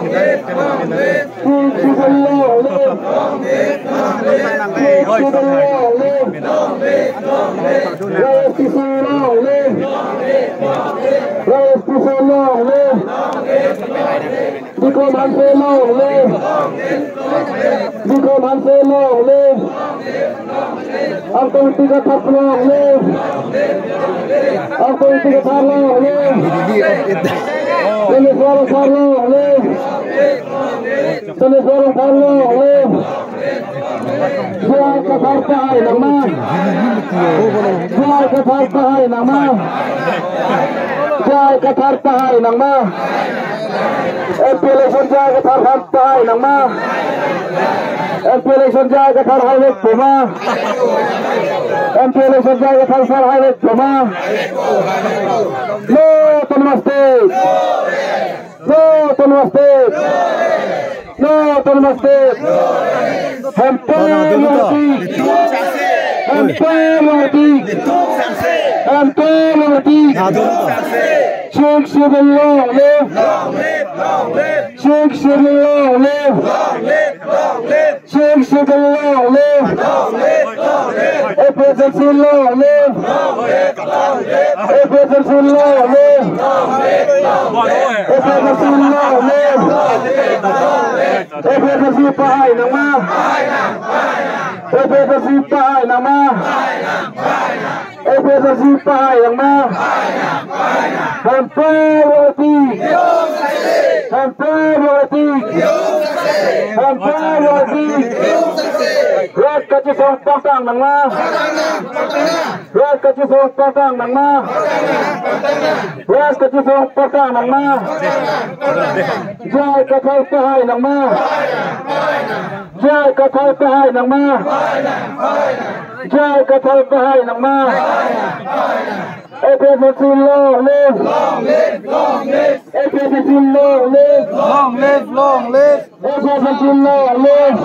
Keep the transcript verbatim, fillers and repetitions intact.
Sixth Schedule long live! Sixth Schedule long live! Y S T C long live! Y S T C long live! Bikram Hanse long live! Bikram Hanse long live! Angtong Ingti Kathar long live! Angtong Ingti Kathar long live! Taneshwar Rongphar long live! Taneshwar Rongphar long live! J I Kathar pahai nangma! J I Kathar pahai nangma! J I Kathar pahai nangma! M P election J I Kathar aphan pahai nangma! M P election J I Kathar haivek puma! M P election J I Kathar sar haivek puma! No Autonomous State! No Autonomous State! No Autonomous State! Hemphu longletik! Hemphu longletik! Hemphu longletik! Sixth Schedule long live! Sixth Schedule long live! Sixth Schedule long live! A P H L C long live! A P H L C long live! A P H L C long live! A P H L C pahai nangma! A P H L C pahai nangma! A P H L C pahai nangma! Hemphu longletik! Hemphu longletik! Hemphu longletik! Rat kachesong pangtang nangma! Rat kachesong pangtang nangma! Rat kachesong pangtang nangma! J I Kathar pahai nangma! J I Kathar pahai nangma! J I Kathar pahai nangma! A P H L C long live! A P H L C long live! Long live, long live! A P H L C long live!